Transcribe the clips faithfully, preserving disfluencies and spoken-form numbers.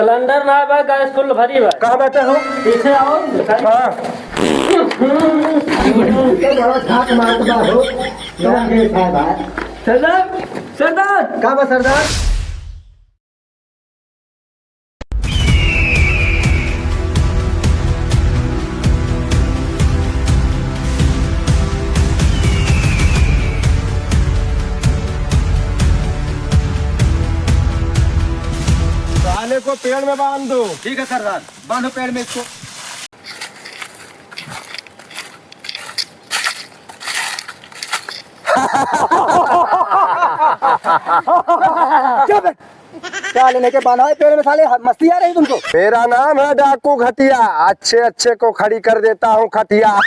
सिलेंडर ना बा, गैस फुल भरी बा। कहाँ बैठे हो? पीछे आओ। हाँ। तो बड़ा झाक मारत बा हो। कहाँ गए साहब? सरदार, सरदार। का बा सरदार? साले को पेड़ में बांध दो। ठीक है सरदार, बांधो पेड़ में इसको। चुप! क्या लेने के बहाना है पेड़ में साले, मस्ती आ रही तुमको? मेरा नाम है डाकू घटिया, अच्छे अच्छे को खड़ी कर देता हूँ खटिया।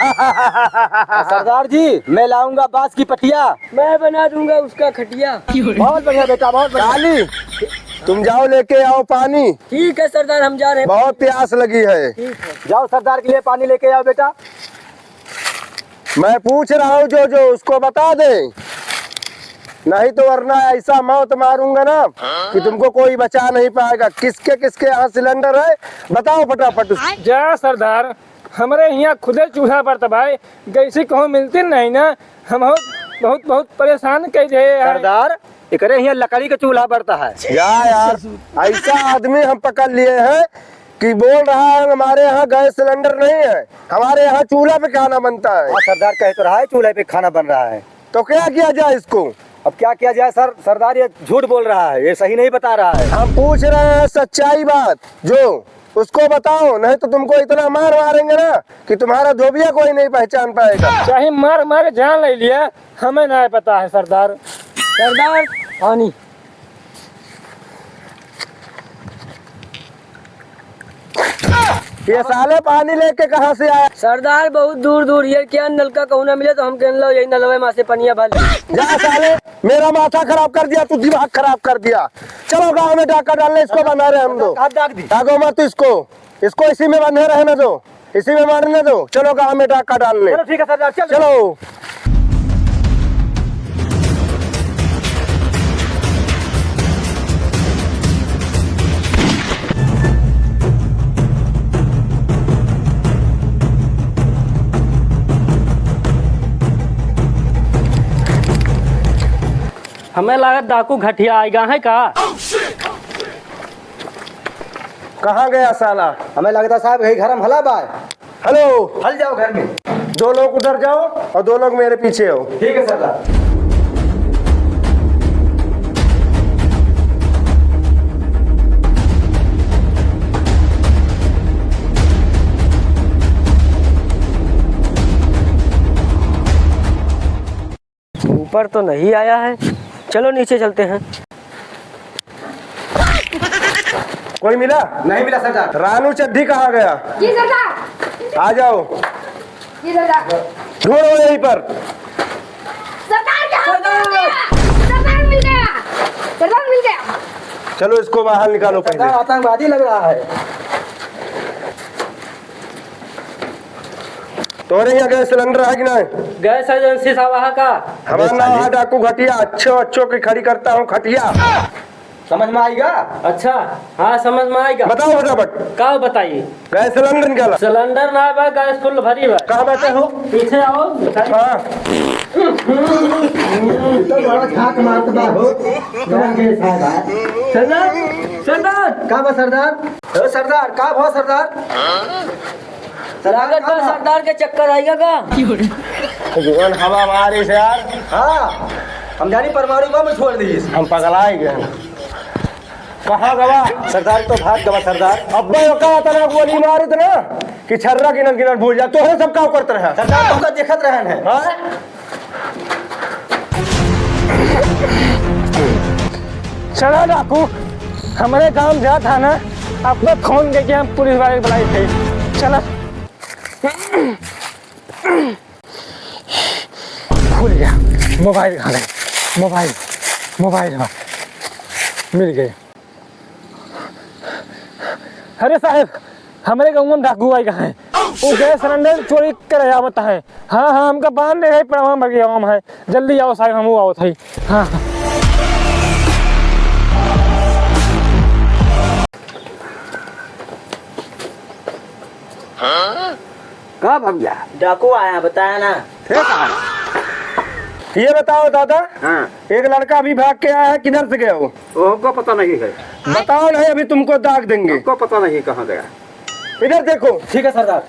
सरदार जी, मैं लाऊंगा बांस की पटिया। मैं बना दूंगा उसका खटिया। बहुत बढ़िया बेटा, बहुत बढ़िया। काली, तुम जाओ लेके आओ पानी। ठीक है सरदार, हम जा रहे हैं। बहुत प्यास लगी है। ठीक है। जाओ सरदार के लिए पानी लेके आओ बेटा। मैं पूछ रहा हूँ जो जो, उसको बता दे, नहीं तो वरना ऐसा मौत मारूंगा ना कि तुमको कोई बचा नहीं पाएगा। किसके किसके यहाँ सिलेंडर है, बताओ फटाफट। जा सरदार, हमरे हियाँ खुदे चूल्हा बरत बाय, गैसी कहूँ मिलती नहीं ना, हम बहुत, बहुत, बहुत परेशान कइ दे हैं। सरदार, एकरे हियाँ लकड़ी के चूल्हा बरता है। जा यार, ऐसा आदमी हम पकड़ लिए हैं कि बोल रहा है हमारे यहाँ गैस सिलेंडर नहीं है, हमारे यहाँ चूल्हा पे खाना बनता है। हाँ सरदार, कह तो रहा है चूल्हे पे खाना बन रहा है। तो क्या किया जाए इसको? अब क्या किया जाए सर, सरदार ये झूठ बोल रहा है, ये सही नहीं बता रहा है। हम पूछ रहे हैं सच्चाई बात जो, उसको बताओ, नहीं तो तुमको इतना मार मारेंगे ना कि तुम्हारा धोबिया कोई नहीं पहचान पाएगा। चाहे मार मार जान ले लिया, हमें ना पता है सरदार। सरदार, पानी। ये साले पानी लेके कहाँ से आया? सरदार, बहुत दूर दूर ये क्या नलका कहूँ ना मिले तो हम कहन लो यही नलवे में से पनिया भर ले। जा साले, मेरा माथा खराब कर दिया तू, दिमाग खराब कर दिया। चलो गाँव में डाका डालने, इसको बना रहे हम दो। हाथ डाक दी। डाको मत इसको, इसको इसी में बंधे रहने दो। इसी में मारने दो, चलो गाँव में डाका डालने। चलो ठीक है सरदार, चल। चलो। हमें लागत डाकू घटिया आइगा है का? कहाँ गया साला? हमें लगता साहब यही घर में हला बाय। हेलो। हल जाओ घर में। दो लोग उधर जाओ और दो लोग मेरे पीछे आओ। ठीक है सरदार। ऊपर तो नहीं आया है, चलो नीचे चलते हैं। कोई मिला? नहीं मिला सरदार। रानू चड्ढी कहाँ गया? जी सरदार। आ जाओ। जी सरदार। ढूंढो यहीं पर। सरदार, क्या हो गया? सरदार मिल गया। सरदार मिल गया। चलो इसको बाहर निकालो पहले। सरदार आतंकवादी लग रहा है। तोरे यहाँ गैस सिलेंडर है कि नहीं? गैस एजेंसी से आवा है का? हमार नाम है डाकू घटिया, अच्छो अच्छो के खड़ी करता हूँ खटिया। समझ में आइगा? अच्छा, हाँ, समझ में आइगा। बताओ फटाफट। का बताई? गैस सिलेंडर निकाला। सिलेंडर ना बा, गैस फुल भरी बा। कहाँ बैठे हो? पीछे आओ, बताई। हाँ। तो बड़ा झाक मारत बा हो। सरदार, सरदार। का बा सरदार? ओ सरदार, का भा सरदार? लागत बा सरदार के चक्कर आइगा का? जीवन हवा मारी से यार। हाँ, हम जानी परमाणु बम छोड़ दी। हम पगला ही गए। कहाँ गवा? सरदार तो भाग गवा सरदार। अब्बे ओका इतना गोली मारित ना कि छर्रा गिनन गिनन भूल जा। तोहरे सब का करत रहा। सरदार तो ओका देखत रहन है। हाँ? चला डाकू, हमरे गांव जा थाना, अब तो फोन करके हम पुलिस वाले के बुलाई थे। चला। भूल गया, मोबाइल कहाँ गए? मोबाइल, मोबाइल, हाँ, मिल गए। अरे साहब, हमरे गाँव में डाकू आइगा है, वो गैस सिलेंडर चोरी करे आवत है। हाँ, हाँ, हमका बांध ले है, पड़वा मर गया हम है। जल्दी आओ साहब, हम आवत है। हाँ, हाँ। का भैया? डाकू आया, बताया ना। ये बताओ दादा, हाँ। एक लड़का अभी भाग के आया है, किधर से गया वो? वो हमको पता नहीं है। बताओ नहीं, अभी तुमको दाग देंगे। हमको पता नहीं कहाँ गया। इधर देखो। ठीक है सरदार।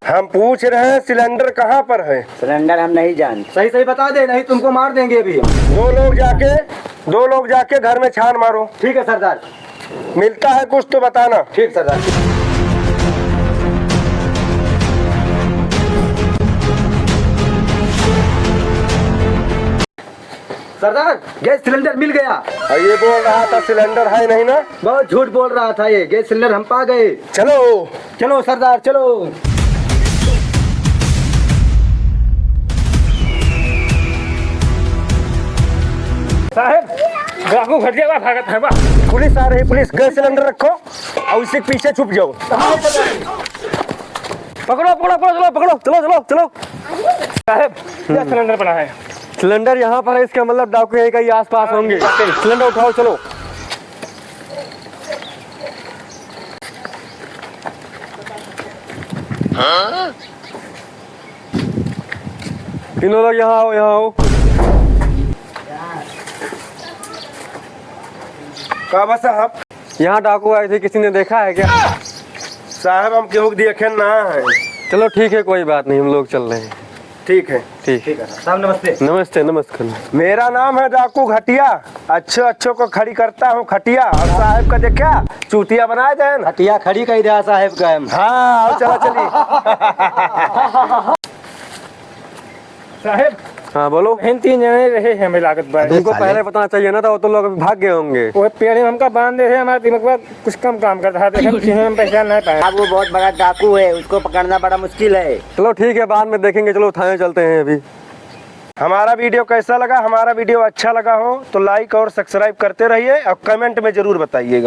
हम पूछ रहे हैं सिलेंडर कहाँ पर है? सिलेंडर हम नहीं जानते। सही सही बता दे, नहीं तुमको मार देंगे अभी हम। दो लोग जाके, दो लोग जाके घर में छान मारो। ठीक है सरदार। मिलता है कुछ तो बताना। ठीक सरदार। सरदार, गैस सिलेंडर मिल गया। और ये बोल रहा था सिलेंडर है नहीं ना? बहुत झूठ बोल रहा था ये, गैस सिलेंडर हम पा गए। चलो। चलो सरदार, चलो। साहेब, डाकू घटिया बा, भागत है बा। पुलिस आ रही, पुलिस। गैस सिलेंडर रखो और उसी के पीछे छुप जाओ। पकड़ो, पकड़ो, पकड़ो, चलो, पकड़ो, चलो, चलो, चलो। साहेब, यह सिलेंडर पड़ा है। सिलेंडर यहाँ पर है, इसका मतलब डाकू यहीं कहीं आसपास होंगे। सिलेंडर उठाओ, चलो। तीनों लोग यहाँ आओ, यहाँ आओ। का बा साहब? यहाँ डाकू आए थे, किसी ने देखा है क्या? साहब, हम केहू के देखे ना है। चलो ठीक है, कोई बात नहीं, हम लोग चल रहे हैं। ठीक है। ठीक। ठीक है सर। साहब नमस्ते। नमस्ते, नमस्कार। मेरा नाम है डाकू घटिया, अच्छे अच्छों को खड़ी करता हूँ खटिया, और साहब का देखा चूतिया बनाए देन। खटिया खड़ी कही दिया साहब का हम। हाँ, आओ चला चली। साहेब, हाँ, बोलो। इन तीन जने रहे हैं, हमें लागत बा। तुमको साले। पहले बताना चाहिए ना था, वो तो लोग अभी भाग गए होंगे। वो पेड़ में हमका बांध दे है, हमारा दिमाग कुछ कम काम करता है, देखो, किसी में हम पहचान नहीं पाए। अब वो बहुत बड़ा डाकू है, उसको पकड़ना बड़ा मुश्किल है। चलो ठीक है, बाद में देखेंगे, चलो थाने चलते हैं अभी। हमारा वीडियो कैसा लगा? हमारा वीडियो अच्छा लगा हो तो like और subscribe करते रहिए और comment में जरूर बताइएगा।